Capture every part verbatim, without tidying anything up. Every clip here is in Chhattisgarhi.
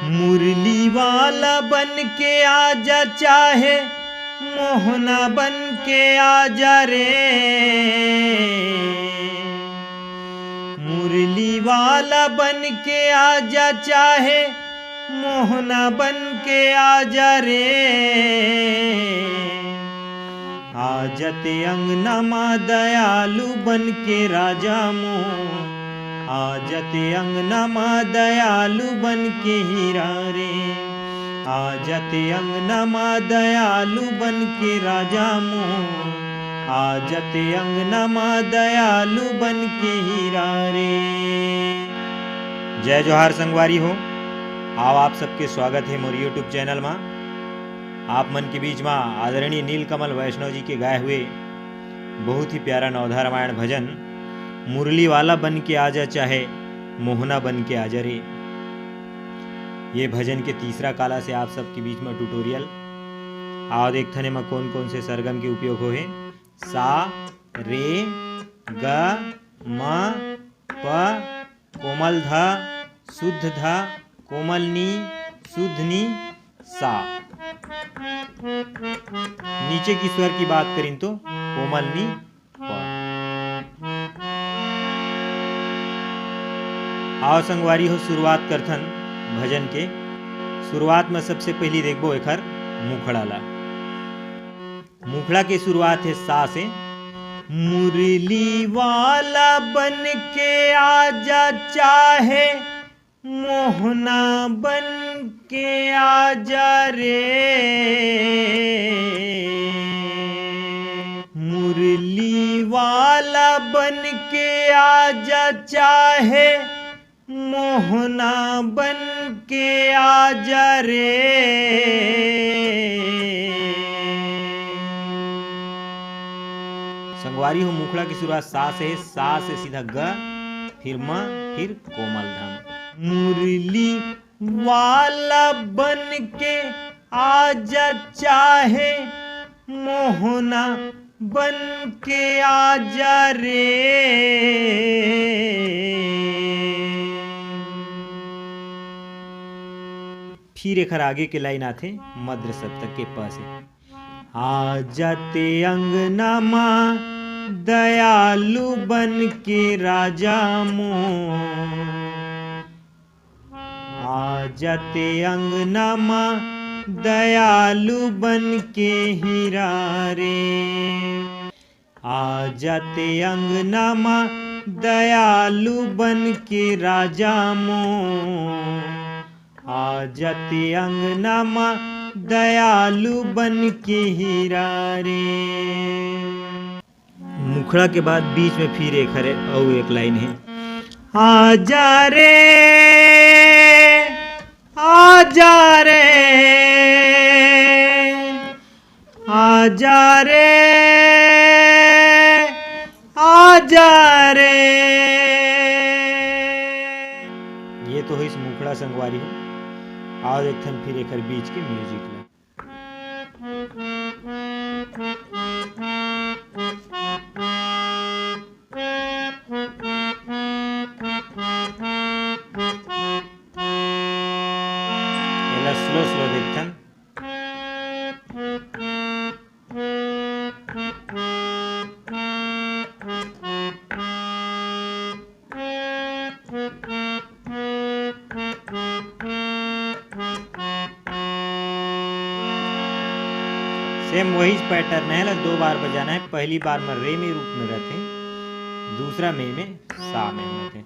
मुरली वाला बन के आजा, चाहे मोहना बन के आजा रे। मुरली वाला बन के आजा, चाहे मोहना बन के आजा रे। आजा ते अंगना मा दयालु बन के राजा मोर, आजा ते अंगना मा दयालु बन के हीरा रे। आजा ते अंगना मा दयालु बन के राजा मोर, आजा ते अंगना मा दयालु बन के हीरा रे। जय जोहार संगवारी हो, आओ आप सबके स्वागत है मोर YouTube चैनल मा। आप मन के बीच मा आदरणीय नीलकमल वैष्णव जी के गाए हुए बहुत ही प्यारा नवधा रामायण भजन मुरली वाला बन के आजा, चाहे मोहना बन के आजा रे। ये भजन के तीसरा काला से आप सबके बीच मा ट्यूटोरियल। आओ देखथन एमा कोन कोन से सरगम के उपयोग होहे। सा, रे, ग, म, प, कोमल ध, शुद्ध ध, कोमल नी, शुद्ध नी, सा। नीचे की स्वर की बात करिन तो कोमल नी, प। आओ संगवारी हो, शुरुआत करथन भजन के। शुरुआत में सबसे पहली देखबो एखर मुखड़ा ला। मुखड़ा के शुरुआत है सा से। मुरली वाला बन के आजा, चाहे मोहना बन के आजा रे। मुरली वाला बन के आजा, चाहे मोहना बन के आजा रे। संगवारी हो, मुखड़ा की शुरुआत सा से, सा से सीधा ग, फिर म, फिर कोमल धम। मुरली वाला बन के आजा, चाहे मोहना बन के आजा रे। फिर एखर आगे के लाइन आथे मद्र सप्तक के प से। आजा ते अंगना मा दयालु बन के राजा मोर। आजा ते अंगना मा दयालु बन के हीरा रे। आजा ते अंगना मा दयालु बन के राजा मोर। आजा ते अंगना मा दयालु बन के हीरा रे। मुखड़ा के बाद बीच में फिर एक हरे अउ एक लाइन है। आजा रे, आजा रे, आजा रे, आजा रे। ये तो होइस मुखड़ा संगवारी हो। आओ देखथन फिर एकर बीच के म्यूजिक ला। एला स्लो स्लो देखथन। सेम वही पैटर्न है ला, दो बार बजाना है। पहली बार में रे में रूप में रहते, दूसरा में में सा में रहते।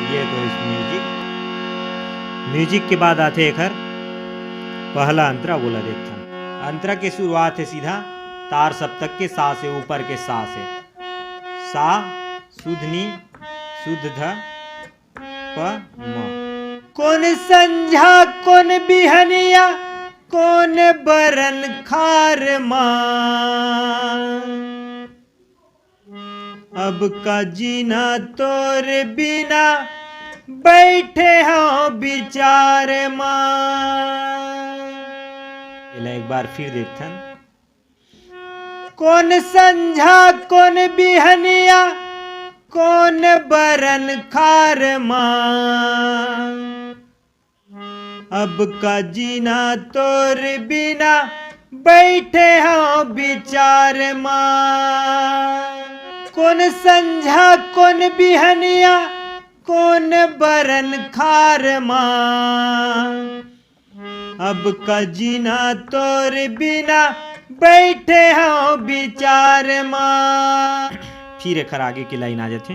ये तो इस म्यूजिक, म्यूजिक के बाद आथे एखर पहला अंतरा, बोला देखथन। अंतरा के शुरुआत है सीधा तार सप्तक के सा से, ऊपर के सा से। सा, शुद्ध नी, शुद्ध ध, प, म। कोन संझा कोन बिहनिया कोन बरन खार मा, अब का जीना तोर बिना बैठे हव विचार मा। एला एक बार फिर देखथन। कोन संझा कोन बिहनिया कोन बरन खार मा। अब का जीना तोर बिना बैठे हव विचार मा। कोन संझा कोन बिहनिया कोन बरन खार मा। अब का जीना तोर बिना बैठे हव विचार मा। फिर एखर आगे के लाइन आ जाथे।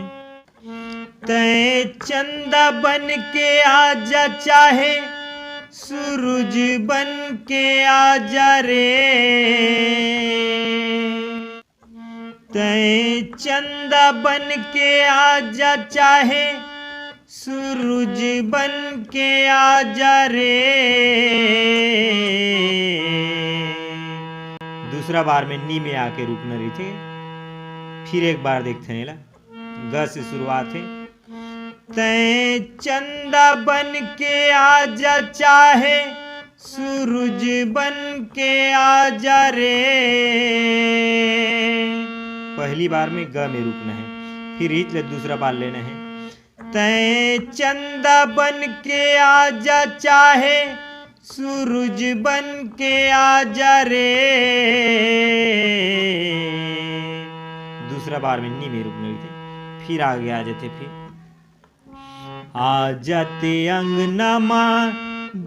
तय चंदा बन के आजा चाहे सूरज बन के आजा रे। तय चंदा बन के आजा चाहे सूरज बन के आजा रे। दूसरा बार में नी में आके रुकना रहिथे। फिर एक बार देखथन एला। ग से शुरुआत हे। तय चंदा बन के आजा चाहे सूरज बन के आजा रे। पहली बार में ग में रुकना हे, फिर इच ले दूसरा बार लेना हे। तय चंदा बन के आजा चाहे सूरज बन के आजा रे। दूसरा बार में नी में रुकना रहिथे, फिर आगे आ जाथे। फिर आ जाते अंगना मा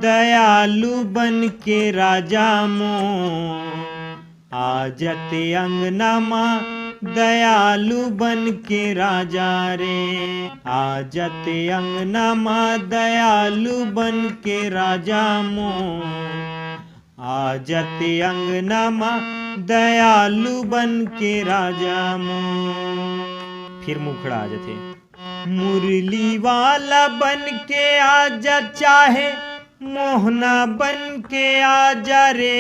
दयालु बन के राजा मो। आ जाते अंगना मा दयालु बन के राजा रे। आ जाते अंगना मा दयालु बन के राजा मो। आ जाते अंगना मा दयालु बन के राजा मो। फिर मुखड़ा आ जाथे। मुरली वाला बन के आजा, चाहे मोहना बन के आजा रे।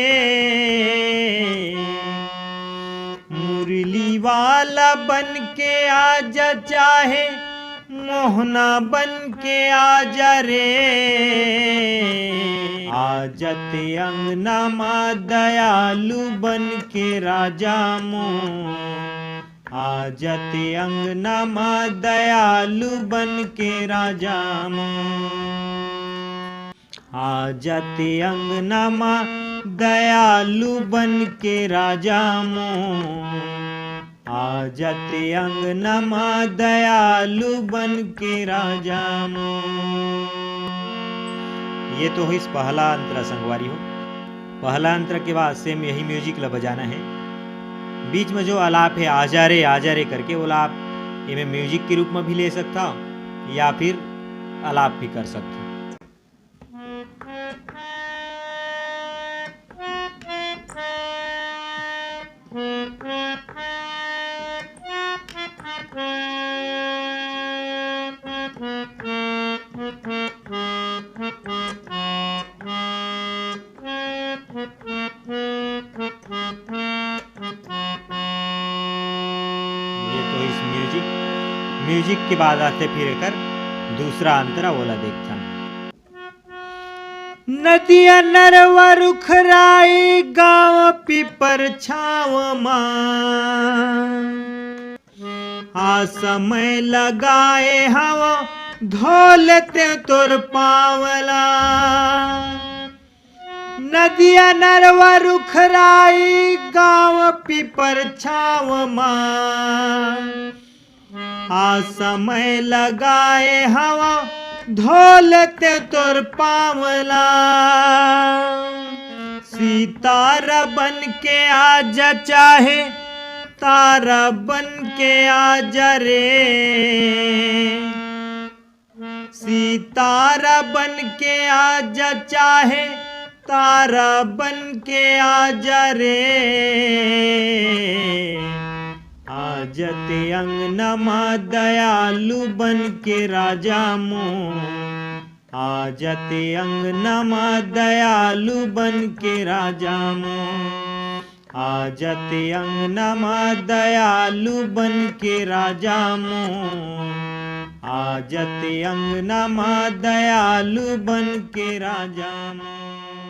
मुरली वाला बन के आजा, चाहे मोहना बन के आजा रे। आ जाते अंगना मा दयालु बन के राजा मो। आ जाते अंगना मा दयालु बन के राजा मो। आ जाते अंगना मा दयालु बन के राजा मो। आ जाते अंगना मा दयालु बन के राजा मो। ये तो होइस पहला अंतरा संगवारी हो। पहला अंतरा के बाद सेम यही म्यूजिक ला बजाना हे। बीच में जो आलाप हे आजा रे आजा रे करके, ओला आप एमे म्यूजिक के रूप में भी ले सकता या फिर आलाप भी कर सकता। ये तो होइस म्यूजिक। म्यूजिक के बाद आथे फिर एकर दूसरा अंतरा, ओला देखथन। नदिया नरवा रुखराई गाँव पीपर छाँव मा। आ समय लगाए हव धो लेते तोर पाँव ला। नदिया नरवा रुखराई गाँव पीपर छाँव मा। आ समय लगाए हव धो लेते तोर पाँव ला। सितारा बन के आजा, चाहे तारा बन के आजा रे। सितारा बन के आजा, चाहे तारा बन के आजा रे। आ जाते अंगना मा दयालु बन के राजा मो। आ जाते अंगना मा दयालु बन के राजा मो। आ जाते अंगना मा दयालु बन के राजा मो। आजत अंगना मा दयालु बन के राजा मोर।